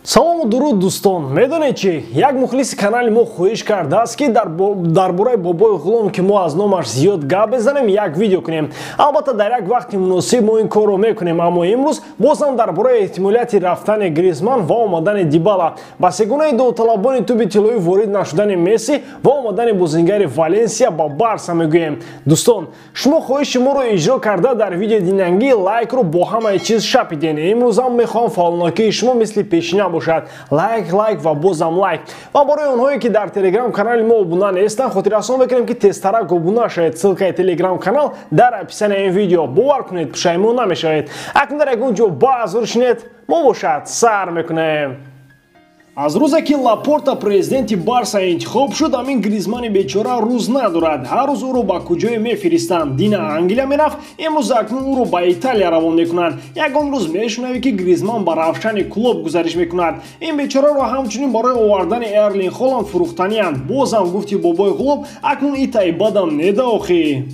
Салому дуруд, дӯстон. Медонед чӣ? Як мухлиси канали мо хоҳиш кардааст, ки дар бораи бобои ғулом, ки мо аз номаш зиёд гап безанем, як видео кунем. Албатта, дар як вақти муносиб мо ин корро мекунем, аммо имрӯз бозам дар бораи эҳтимолияти рафтани Гризман ва омадани Дибала, ба сегонаи довталабони тӯби тиллоӣ ворид нашудани Месси ва омадани бозингари Валенсия ба Барса мегӯем. Дӯстон, шумо хоҳиши моро иҷро карда, дар видеои динангӣ лайкро бо ҳамаи чиз шапиден. Имрӯзам мехоҳам фаъолнокии шумо мисли пешина бошад. Лайк, лайк ва бозам лайк. Ва барои онҳое, ки дар телеграм канали мо обуна нестанд, хотиррасон мекунем, ки тезтарак обуна шавед. Ссылкаи телеграм канал дар описанияи ин видео. Бовар кунед, пушаймон намешавед. Акнун дар ягон ҷо баъзур шинед, мо бошад сар мекунем. Аз рӯзе ки Лапорта президенти Барса интихоб шуд, ҳамин Гризмани бечора рӯз надорад. Ҳар рӯз ӯро ба куҷое мефиристанд. Дина Англия мерафт, имрӯз акнун ӯро ба Италия равон мекунанд. Ягон рӯз мешунавӣ, ки Гризман ба равшани клуб гузариш мекунад. Ин бечораро ҳамчунин барои овардани Эрлин Холанд фурӯхтаниянд. Бозам гуфти бобои ғулом, акнун итай бадам неда охӣ.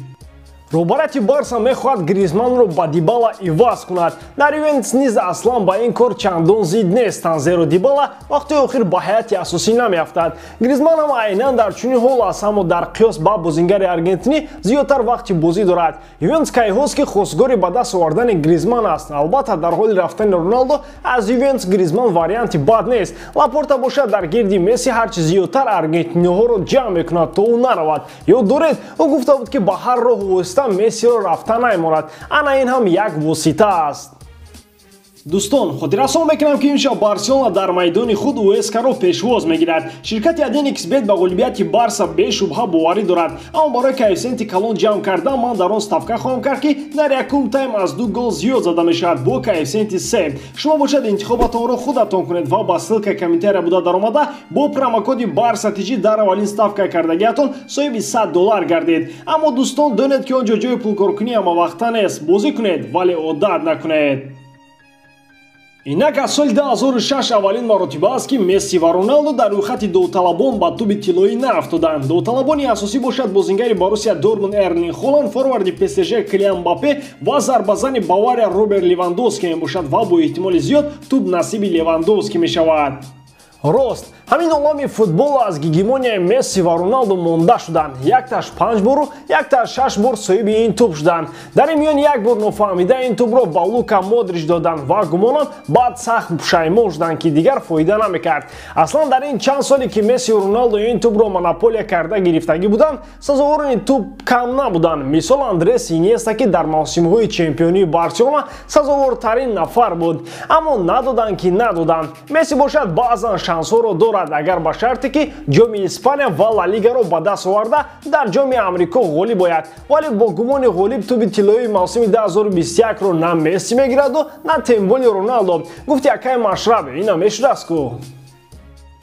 Роҳбарияти Барса мехоҳад Гризманро ба Дибала иваз кунад. Дар Ювентус низ аслан ба ин кор чандон зид нестанд, зеро Дибала вақти охир ба ҳайати асосӣ намеафтад. Гризман ҳам айнан дар чунин ҳол аст, аммо дар қиёс ба бозингари аргентинӣ зиёдтар вақти бозӣ дорад. Ювентус кайҳост, ки хостгори ба даст овардани Гризман аст. Албатта, дар ҳоли рафтани Роналдо аз Ювентус Гризман варианти бад нест. Лапорта бошад дар гирди Месси ҳарчи зиёдтар аргентиниҳоро ҷамъ мекунад, то ӯ наравад. Ёд доред, ӯ гуфта буд, ки ба ҳар роҳу восита Мессиро рафта намемонад. Ана ин ҳам як восита аст. Дӯстон, хотиррасон мекунам, ки имшаб Барселона дар майдони худ Уэскаро пешвоз мегирад. Ширкати 1xBet ба ғолибияти Барса бешубҳа боварӣ дорад, аммо барои коэффисиенти калон ҷамъ кардан ман дар он ставка хоҳам кард, ки дар якум тайм аз ду гол зиёд зада мешавад бо коэффисиенти се. Шумо бошад интихобатонро худатон кунед ва ба ссылкаи комментария буда даромада, бо промокоди Барса ТЖ дар аввалин ставка кардагиатон соҳиби 100 доллар гардед. Аммо, дӯстон, донед, ки он ҷо ҷои пулкоркунӣ ҳамавақта нест. Бозӣ кунед, вале одат накунед. Инак, аз соли 2006 аввалин маротиба аст, ки Месси ва Роналдо дар рӯйхати довталабон ба тӯби тиллоӣ наафтоданд. Довталабони асосӣ бошад бозингари Боруссия Дортмунд Эрлинг Холанд, форварди ПСЖ Килиан Мбаппе ва зарбазани Бавария Роберт Левандовски мебошад ва бо эҳтимоли зиёд тӯб насиби Левандовски мешавад. Рост, ҳамин олами футбол аз гегемонияи Месси ва Роналдо монда шуданд. Якташ панҷ бору якташ шаш бор соҳиби ин тӯб шуданд. Дар ин миён як бор нофаҳмида ин тӯбро ба Лука Модрич доданд ва гумонам, баъд сахт пушаймон шуданд, ки дигар фоида намекард. Аслан дар ин чанд соле, ки Мессию Роналдо ин тӯбро монополия карда гирифтагӣ буданд, сазоворони тӯб кам набуданд. Мисол, Андрес Инеста, ки дар мавсимҳои чемпионии Барселона сазовортарин нафар буд, аммо надоданд, ки надоданд. Месси бошад баъзан шансҳоро дорад, агар ба шарте ки ҷоми Испания ва Ла Лигаро ба даст оварда, дар ҷоми Амрико ғолиб ояд. Вале бо гумони ғолиб тӯби тиллоии мавсими 2021-ро на Месси мегираду, на темболи Роналдо. Гуфти акаи Машраб, ина мешудааст ку.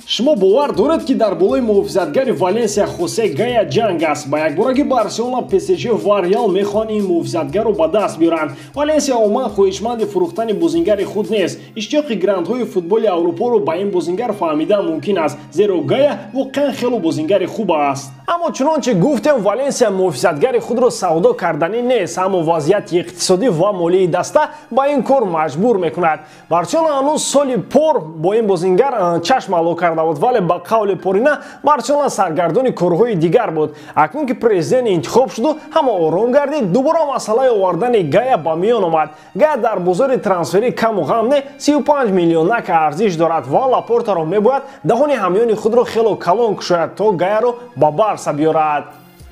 Шумо бовар доред, ки дар болои муҳофизатгари Валенсия Хосе Гая ҷанг аст? Ба якбораги Барселона, ПСЖ ва Реал мехоҳанд ин муҳофизатгарро ба даст биёранд. Валенсия умуман хоҳишманди фурӯхтани бозингари худ нест. Иштиёқи грандҳои футболи Аврупоро ба ин бозингар фаҳмидан мумкин аст, зеро Гая воқеан хело бозингари хуб аст. Аммо чунончи гуфтем, Валенсия муҳофизатгари худро савдо карданӣ нест, аммо вазъияти иқтисодӣ ва молии даста ба ин кор маҷбур мекунад. Барселона ҳанӯз соли пор бо ин бозингар чашм ало карда буд, вале ба қавли Порина, Барселона саргардони корҳои дигар буд. Акнун ки президент интихоб шуду ҳама ором гардид, дубора масъалаи овардани Гая ба миён омад. Гая дар бозори трансферӣ каму ғам не 35 миллионак арзиш дорад ва Лапортаро мебояд даҳони ҳамёни худро хело калон кушояд, то Гаяро ба Барса биёрад.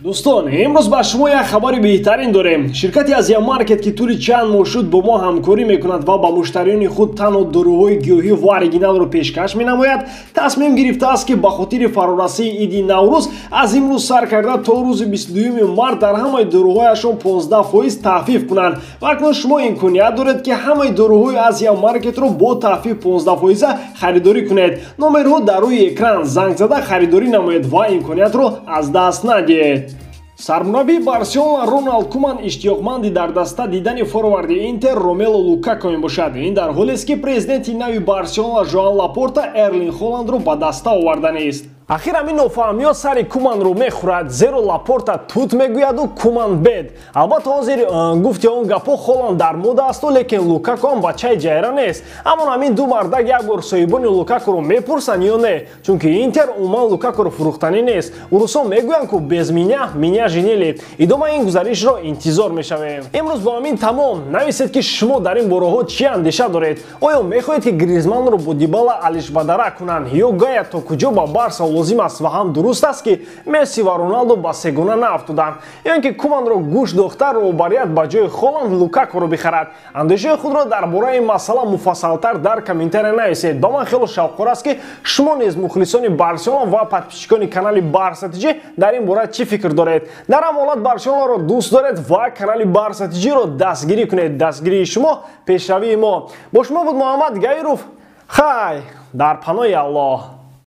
Дӯстон, имрӯз ба шумо як хабари беҳтарин дорем. Ширкати Азия Маркет, ки тӯли чанд моҳ шуд бо мо ҳамкорӣ мекунад ва ба муштариёни худ танҳо доруҳои гиёҳӣ ва оригиналро пешкаш менамояд, тасмим гирифтааст, ки ба хотири фарорасии иди Наврӯз аз имрӯз сар карда то рӯзи 22 март дар ҳамаи доруҳояшон 15% тахфиф кунанд. Ва акнун шумо имконият доред, ки ҳамаи доруҳои Азия Маркетро бо тахфиф 15 фоиза харидорӣ кунед. Номерҳо дар рӯи экран, занг зада харидорӣ намоед ва имкониятро аз даст надиҳед. Сармураббии Барселона Роналд Куман иштиёқманди дар даста дидани форварди Интер Ромело Лукако мебошад. Ин дар ҳолест, ки президенти нави Барселона Жоан Лапорта Эрлинг Холандро ба даста оварданист. Ахир ҳамин нофаҳмиҳо сари Куманро мехӯрад, зеро Лапорта тут мегӯяду Куман бед. Албатта, ҳозир гуфти он гапҳо Холанд дар мода асту, лекин Лукаку ҳам бачаи ҷайра нест. Аммо ҳамин ду мардак як бор соҳибони Лукакуро мепурсанд ё не, чунки Интер умуман Лукакуро фурӯхтанӣ нест. Урусҳо мегӯянд, ку без меня меня женили. Идомаи ин гузаришро интизор мешавем. Имрӯз бо ҳамин тамом. Нависед, ки шумо дар ин бораҳо чӣ андеша доред. Оё мехоҳед, ки Гризманро бо Дибала алишбадара кунанд, ё Гая то куҷо ба Барса лозим аст ва ҳам дуруст аст, ки Месси ва Роналдо ба сегона наафтоданд, ё ин ки Куманро гӯш дохта, роҳбарият ба ҷои Холанд Лукакуро бихарад? Андешаи худро дар бораи ин масъала муфассалтар дар комментария нависед. Ба ман хело шавқор аст, ки шумо низ, мухлисони Барселона ва подписчикони канали Барса Тҷ, дар ин бора чӣ фикр доред. Дар ҳам ҳолат Барселонаро дӯст доред ва канали Барса Тҷро дастгирӣ кунед. Дастгирии шумо пешравии мо. Бо шумо буд Муҳаммад Гаиров. Хай, дар паноҳи Аллоҳ.